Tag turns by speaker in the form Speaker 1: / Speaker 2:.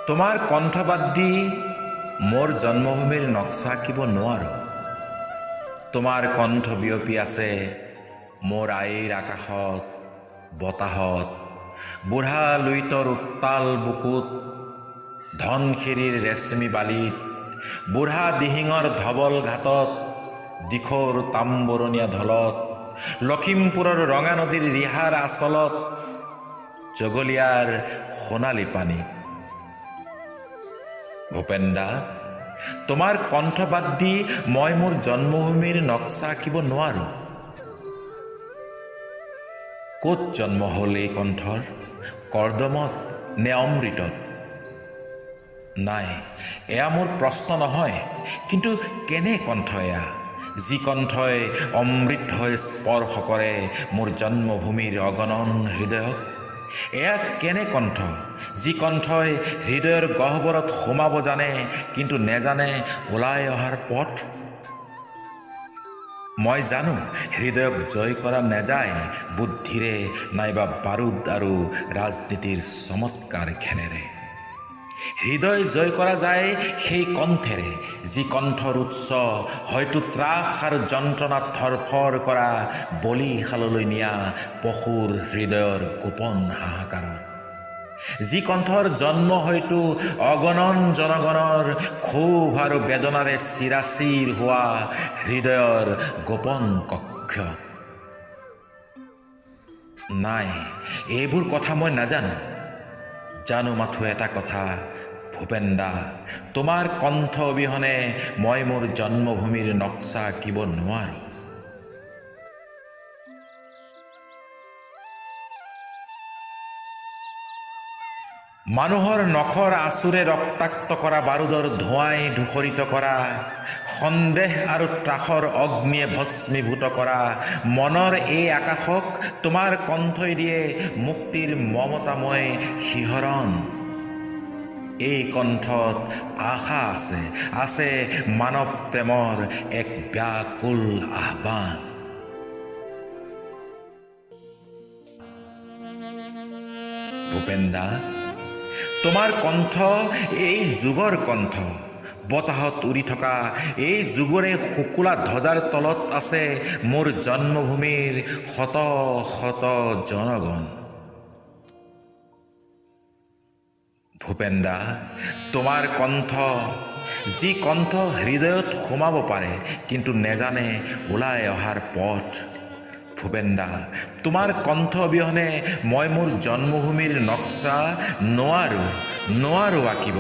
Speaker 1: তোমাৰ কণ্ঠ বাদ দি মোৰ জন্মভূমিৰ নক্সা আঁকিব নোৱাৰোঁ। তোমাৰ কণ্ঠ বিয়পি আছে মোৰ আইৰ আকাশত, বতাহত, বুঢ়া লুইতৰ উত্তাল বুকুত, ধনশিৰিৰ ৰেশমী বালিত, বুঢ়া দিহিঙৰ ধবল ঘাটত, দিখৌৰ তামবৰণীয়া ঢলত, লখিমপুৰৰ ৰঙা নদীৰ ৰিহাৰ আঁচলত, জগলীয়াৰ সোণালী পানীত। ভূপেনদা, তোমাৰ কণ্ঠ বাদ দি মই মোৰ জন্মভূমিৰ নক্সা আঁকিব নোৱাৰোঁ। ক'ত জন্ম হ'ল এই কণ্ঠৰ? কৰ্দমত নে অমৃতত? নাই, এয়া মোৰ প্ৰশ্ন নহয়, কিন্তু কেনে কণ্ঠ এয়া, যি কণ্ঠই অমৃত হৈ স্পৰ্শ কৰে মোৰ জন্মভূমিৰ অগণন হৃদয়ক? এয়া কেনে কণ্ঠ, যি কণ্ঠই হৃদয়ৰ গহ্বৰত সোমাব জানে, কিন্তু নেজানে ওলাই অহাৰ পথ? মই জানো হৃদয়ক জয় কৰা নেযায় বুদ্ধিৰে নাইবা বাৰুদ আৰু ৰাজনীতিৰ চমৎকাৰ খেলেৰে। হৃদয় জয় কৰা যায় সেই কণ্ঠেৰে, যি কণ্ঠৰ উৎস হয়তো ত্ৰাস আৰু যন্ত্ৰণাত ধৰফৰ কৰা বলিশাললৈ নিয়া পশুৰ হৃদয়ৰ গোপন হাহাকাৰত, যি কণ্ঠৰ জন্ম হয়তো অগণন জনগণৰ ক্ষোভ আৰু বেদনাৰে চিৰাচিৰ হোৱা হৃদয়ৰ গোপন কক্ষত। নাই, এইবোৰ কথা মই নাজানো। জানো মাথো এটা কথা, ভূপেনদা, তোমাৰ কণ্ঠ অবিহনে মই মোৰ জন্মভূমিৰ নক্সা আঁকিব নোৱাৰোঁ। মানুহৰ নখৰ আঁচোৰে ৰক্তাক্ত কৰা বাৰুদৰ ধোঁৱাই ধূসৰিত কৰা, সন্দেহ আৰু ত্ৰাসৰ অগ্নিয়ে ভস্মীভূত কৰা মনৰ এই আকাশক তোমাৰ কণ্ঠই দিয়ে মুক্তিৰ মমতাময় শিহৰণ। এই কণ্ঠত আশা আছে, আছে মানৱ প্ৰেমৰ এক ব্যাকুল আহ্বান। ভূপেনদা, তোমাৰ কণ্ঠ এই যুগৰ কণ্ঠ। বতাহত উৰি থকা এই যুগৰে শুকুলা ধ্বজাৰ তলত আছে মোৰ জন্মভূমিৰ শত শত জনগণ। ভূপেনদা, তোমাৰ কণ্ঠ, যি কণ্ঠ হৃদয়ত সোমাব পাৰে, কিন্তু নেজানে ওলাই অহাৰ পথ। ভূপেনদা, তোমাৰ কণ্ঠ অবিহনে মই মোৰ জন্মভূমিৰ নক্সা নোৱাৰোঁ, নোৱাৰোঁ আঁকিব।